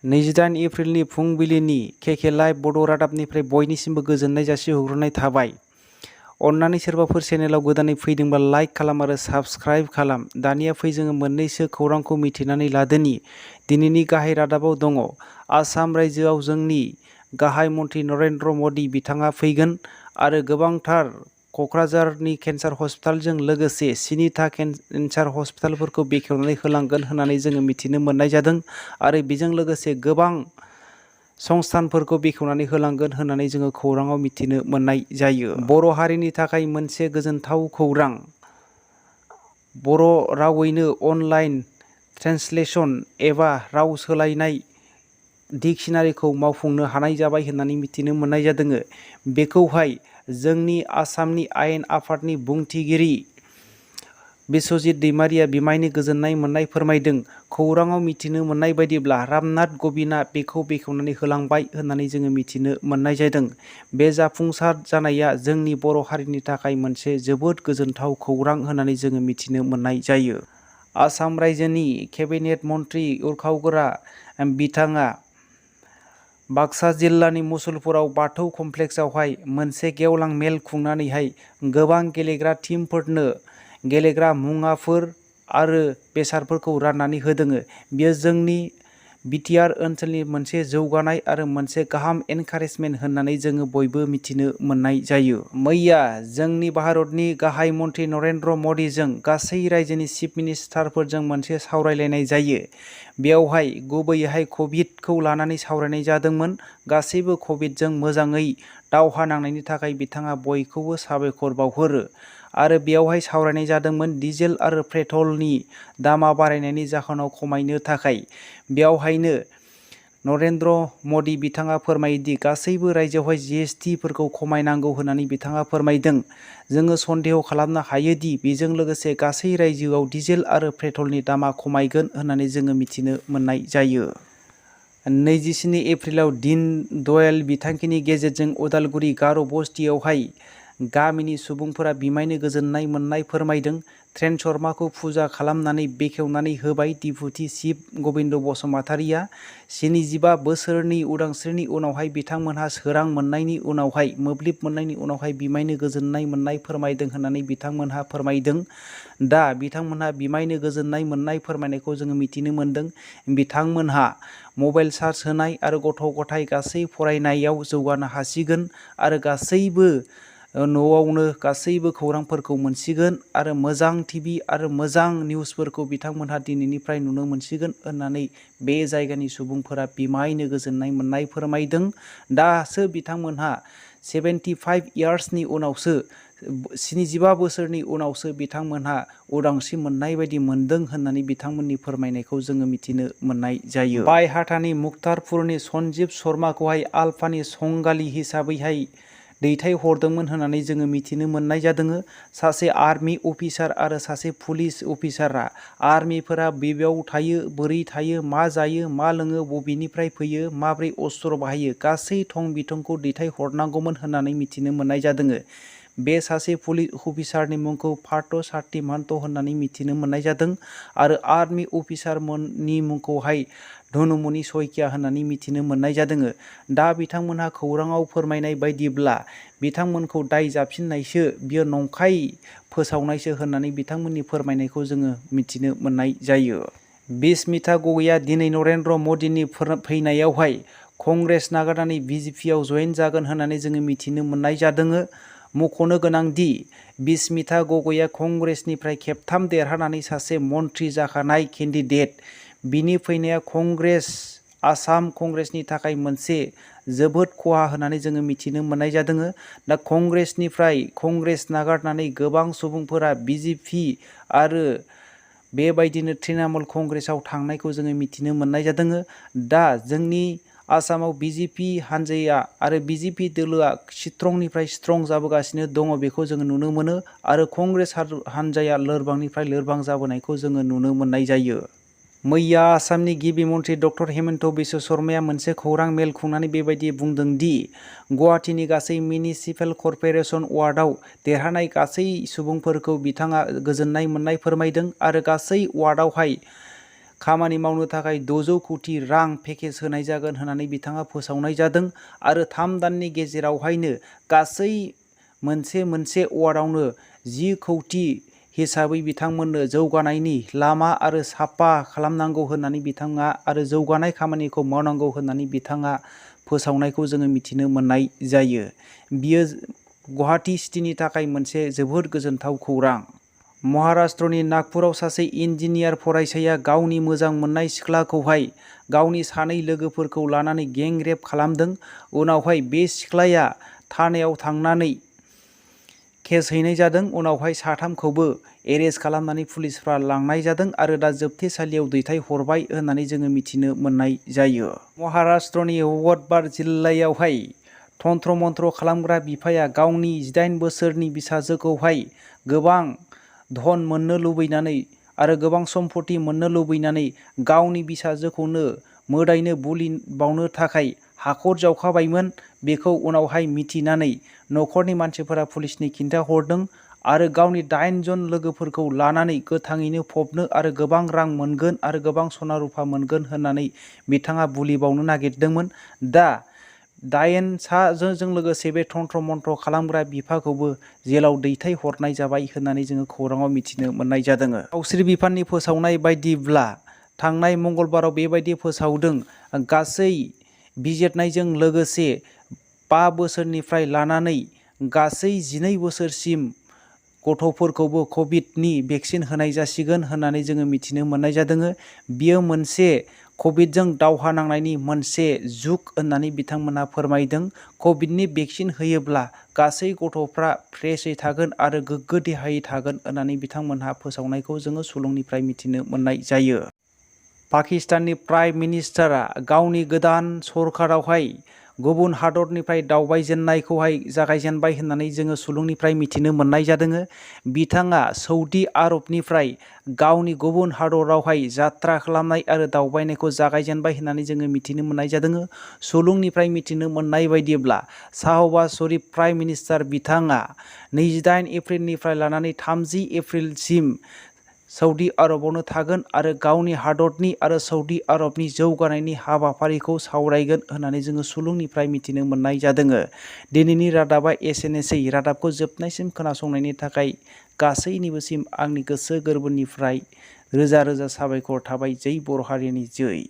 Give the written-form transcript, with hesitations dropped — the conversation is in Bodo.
28 एप्रिलनि फुंबिलिनि केके लाइभ बड' रादाबनिफ्राय बयनिसिमबो गोजोननाय जासिहरग्रोनाय थाबाय। अन्नानै सोरबाफोर चेनेलाव गोदानै फैदोंबा लाइक खालाम आरो साबस्क्राइब खालाम। दानिया फै जोङो मोननैसो खौरांखौ मिथिनानै लादोनि। दिनैनि गाहाय रादाबाव दङ आसाम रायजोआव जोंनि गाहाय मन्थ्रि नरेन्द्र मदि बिथाङा फैगोन आरो गोबांथार क'क्राझारनि केन्सार हस्पिटालजों लोगोसे 9था केन्सार हस्पिटालफोरखौ बेखेवनानै होलांगोन होननानै जोङो मिथिनो मोननाय जादों आरो बेजों लोगोसे गोबां संस्थानफोरखौ बेखेवनानै होलांगोन होननानै जोङो खौराङाव मिथिनो मोननाय जायो। बर' हारिनि थाखाय मोनसे गोजोनथाव खौरां। बर' रावैनो अनलाइन ट्रेन्सलेसन एबा राव सोलायनाय डिक्सनारिखौ मावफुंनो हानाय जाबाय होननानै मिथिनो मोननाय जादों। बेखौहाय जोंनि आसामनि आयेन आफादनि बुंथिगिरि बिस्वजित दैमारिया बिमायनि गोजोननाय मोननाय फोरमायदों। खौराङाव मिथिनो मोननाय बायदिब्ला रामनाथ गबिना बेखौ बेखेवनानै होलांबाय होननानै जोङो मिथिनो मोननाय जादों। बे जाफुंसार जानाया जोंनि बर' हारिनि थाखाय मोनसे जोबोद गोजोनथाव खौरां होननानै जोङो मिथिनो मोननाय जायो। आसाम रायजोनि केबिनेट मन्थ्रि उरखावगोरा बिथाङा बाक्सा जिल्लानि मुसलपुराव बाथौ कमप्लेक्सआवहाय मोनसे गेवलां मेल खुंनानैहाय गोबां गेलेग्रा टीमफोरनो गेलेग्रा मुवाफोर आरो बेसादफोरखौ राननानै होदों। बेयो जोंनि बिटिआर ओनसोलनि मोनसे जौगानाय आरो मोनसे गाहाम एनकारेजमेन्ट होननानै जोङो बयबो मिथिनो मोननाय जायो। मैया जोंनि भारतनि गाहाय मन्थ्रि नरेन्द्र मदिजों गासै रायजोनि चिफ मिनिस्टारफोरजों मोनसे सावरायलायनाय जायो। बेयावहाय गुबैयैहाय कभिडखौ लानानै सावरायनाय जादोंमोन। गासैबो कभिडजों मोजाङै दावहा नांनायनि थाखाय बिथाङा बयखौबो साबायखर बावहरो आरो बेयावहाय सावरायनाय जादोंमोन डिजेल आरो पेट्रलनि दामा बारायनायनि जाहोनाव खमायनो थाखाय। बेयावहायनो नरेन्द्र मदि बिथाङा फोरमायोदि गासैबो रायजोआवहाय GSTफोरखौ खमायनांगौ होननानै बिथाङा फोरमायदों। जोङो सन्देह खालामनो हायोदि बेजों लोगोसे गासै रायजोआव डिजेल आरो पेट्रलनि दामा खमायगोन होननानै जोङो मिथिनो मोननाय जायो। 27 एप्रिलाव दीन दयाल बिथांखिनि गेजेरजों उदालगुरि गार' बस्तियावहाय गामिनि सुबुंफोरा बिमायनो गोजोननाय मोननाय फोरमायदों। ट्रेन्सफर्मारखौ फुजा खालामनानै बेखेवनानै होबाय डिपुटि चिफ गबिन्द बसुमतारिया। 75 बोसोरनि उदांस्रिनि उनावहाय बिथांमोनहा सोरां मोननायनि उनावहाय मोब्लिब मोननायनि उनावहाय बिमायनो गोजोननाय मोननाय फोरमायदों होननानै बिथांमोनहा फोरमायदों। दा बिथांमोनहा बिमायनो गोजोननाय मोननाय फोरमायनायखौ जोङो मिथिनो मोनदों। बिथांमोनहा मबाइल चार्ज होनाय आरो गथ' गथाय गासै फरायनायाव जौगानो हासिगोन आरो गासैबो न'आवनो गासैबो खौरांफोरखौ मोनसिगोन आरो मोजां टिभि आरो मोजां निउसफोरखौ बिथांमोनहा दिनैनिफ्राय नुनो मोनसिगोन होननानै बे जायगानि सुबुंफोरा बिमायनो गोजोननाय मोननाय फोरमायदों। दासो बिथांमोनहा 75 इयार्सनि उनावसो 75 बोसोरनि उनावसो बिथांमोनहा उदांस्रि मोननाय बायदि मोनदों होननानै बिथांमोननि फोरमायनायखौ जोङो मिथिनो मोननाय जायो। बायहाथानि मुक्तारपुरनि सन्जीब शर्माखौहाय आलफानि संगालि हिसाबैहाय दैथायहरदोंमोन होननानै जोङो मिथिनो मोननाय जादों। सासे आर्मि अफिसार आरो सासे पुलिस अफिसारा आर्मिफोरा बेयाव थायो, बोरै थायो, मा जायो, मा लोङो, बबेनिफ्राय फैयो, माब्रै अस्त्र बाहायो, गासै थं बिथंखौ दैथायहरनांगौमोन होननानै मिथिनो मोननाय जादों। बे सासे पुलिस अफिसारनि मुंखौ पार्थ सार्थि महन्त होननानै मिथिनो मोननाय जादों आरो आर्मि अफिसारनि मुंखौहाय धनुमनि सयकिया होननानै मिथिनो मोननाय जादों। दा बिथांमोनहा खौराङाव फोरमायनाय बायदिब्ला बिथांमोनखौ दाय जाबसिननायसो, बियो नंखाय फोसावनायसो होननानै बिथांमोननि फोरमायनायखौ जोङो मिथिनो मोननाय जायो। बिस्मिता गगैया दिनै नरेन्द्र मदिनि फैनायावहाय कंग्रेस नागारनानै BJPआव जयेन जागोन होननानै जोङो मिथिनो मोननाय जादों। मख'नो गोनांदि बिस्मिता गगैया कंग्रेसनिफ्राय खेबथाम देरहानानै सासे मन्थ्रि जाखानाय केन्डिडेट। बिनि फैनाया कंग्रेस आसाम कंग्रेसनि थाखाय मोनसे जोबोद खहा होननानै जोङो मिथिनो मोननाय जादों। दा कंग्रेसनिफ्राय कंग्रेस नागारनानै गोबां सुबुंफोरा BJP आरो बेबायदिनो तृणमूल कंग्रेसाव थांनायखौ जोङो मिथिनो मोननाय जादों। दा जोंनि आसामाव BJP हानजाया आरो BJP दोलोआ स्ट्रंनिफ्राय स्ट्रं जाबोगासिनो दङ बेखौ जोङो नुनो मोनो आरो कंग्रेस हानजाया लोरबांनिफ्राय लोरबां जाबोनायखौ जोङो नुनो मोननाय जायो। मैया आसामनि गिबि मन्थ्रि डक्टर हेमन्त बिश्व शर्माया मोनसे खौरां मेल खुंनानै बेबायदि बुंदों दि गुवाहाटीनि गासै मिउनिसिपेल कर्परेसन वार्डआव देरहानाय गासै सुबुंफोरखौ बिथाङा गोजोननाय मोननाय फोरमायदों आरो गासै वार्डआवहाय खामानि मावनो थाखाय 600 कौटि रां पेकेज होनाय जागोन होननानै बिथाङा फोसावनाय जादों आरो 3 दाननि गेजेरावहायनो गासै मोनसे वार्डआवनो 10 कौटि हिसाबै बिथांमोननो जौगानायनि लामा आरो साफा खालामनांगौ होननानै बिथाङा आरो जौगानाय खामानिखौ मावनांगौ होननानै बिथाङा फोसावनायखौ जोङो मिथिनो मोननाय जायो। बियो गुवाहाटी सिटिनि थाखाय मोनसे जोबोद गोजोनथाव खौरां। महाराष्ट्रनि नागपुराव सासे इन्जिनियार फरायसाया गावनि मोजां मोननाय सिख्लाखौहाय गावनि 2 लोगोफोरखौ लानानै गें रेप खालामदों। उनावहाय बे सिख्लाया थानायाव थांनानै केस हैनाय जादों। उनावहाय 3खौबो एरेस्ट खालामनानै पुलिसफ्रा लांनाय जादों आरो दा जोबथेसालियाव दैथायहरबाय होननानै जोङो मिथिनो मोननाय जायो। महाराष्ट्रनि यवतमाळ जिल्लायावहाय तन्त्र मन्त्र खालामग्रा बिफाया गावनि 18 बोसोरनि फिसाजोखौहाय गोबां धन मोननो लुबैनानै आरो गोबां सम्पति मोननो लुबैनानै गावनि फिसाजोखौनो मोदायनो बुलि बावनो थाखाय हाखर जावखाबायमोन। बेखौ उनावहाय मिथिनानै न'खरनि मानसिफोरा पुलिसनि खिन्थाहरदों आरो गावनि 8 जन लोगोफोरखौ लानानै गोथाङैनो फबनो आरो गोबां रां मोनगोन आरो गोबां सना रुफा मोनगोन होननानै बिथाङा बुलि बावनो नागिरदोंमोन। दा 8 साजों लोगोसे बे तन्त्र मन्त्र खालामग्रा बिफाखौबो जेलाव दैथायहरनाय जाबाय होननानै जोङो खौराङाव मिथिनो मोननाय जादों। सावस्रि बिफाननि फोसावनाय बायदिब्ला थांनाय मंगलबाराव बेबायदि फोसावदों, गासै बिजिरनायजों लोगोसे 5 बोसोरनिफ्राय लानानै गासै 12 बोसोरसिम गथ'फोरखौबो कभिडनि भेक्सिन होनाय जासिगोन होननानै जोङो मिथिनो मोननाय जादों। बियो मोनसे कभिडजों दावहा नांनायनि मोनसे जुग होननानै बिथांमोनहा फोरमायदों। कभिडनि भेक्सिन होयोब्ला गासै गथ'फ्रा फ्रेशै थागोन आरो गोग्गो देहायै थागोन होननानै बिथांमोनहा फोसावनायखौ जोङो सुलुंनिफ्राय मिथिनो मोननाय जायो। पाकिस्ताननि प्राइम मिनिस्टारा गावनि गोदान सरकारावहाय गुबुन हादरनिफ्राय दावबायजेननायखौहाय जागायजेनबाय होननानै जोङो सुलुंनिफ्राय मिथिनो मोननाय जादों। बिथाङा सौदि आरबनिफ्राय गावनि गुबुन हादरावहाय जात्रा खालामनाय आरो दावबायनायखौ जागायजेनबाय होननानै जोङो मिथिनो मोननाय जादों। सुलुंनिफ्राय मिथिनो मोननाय बायदिब्ला शाहबाज शरीफ प्राइम मिनिस्टार बिथाङा 28 एप्रिलनिफ्राय लानानै 30 एप्रिलसिम सौदि आरबावनो थागोन आरो गावनि हादरनि आरो सौदि आरबनि जौगानायनि हाबाफारिखौ सावरायगोन होननानै जोङो सुलुंनिफ्राय मिथिनो मोननाय जादों। दिनैनि रादाबा एसेनोसै। रादाबखौ जोबनायसिम खोनासंनायनि थाखाय गासैनिबोसिम आंनि गोसो गोरबोनिफ्राय रोजा रोजा साबायखर थाबाय। जै बर' हारिनि जै।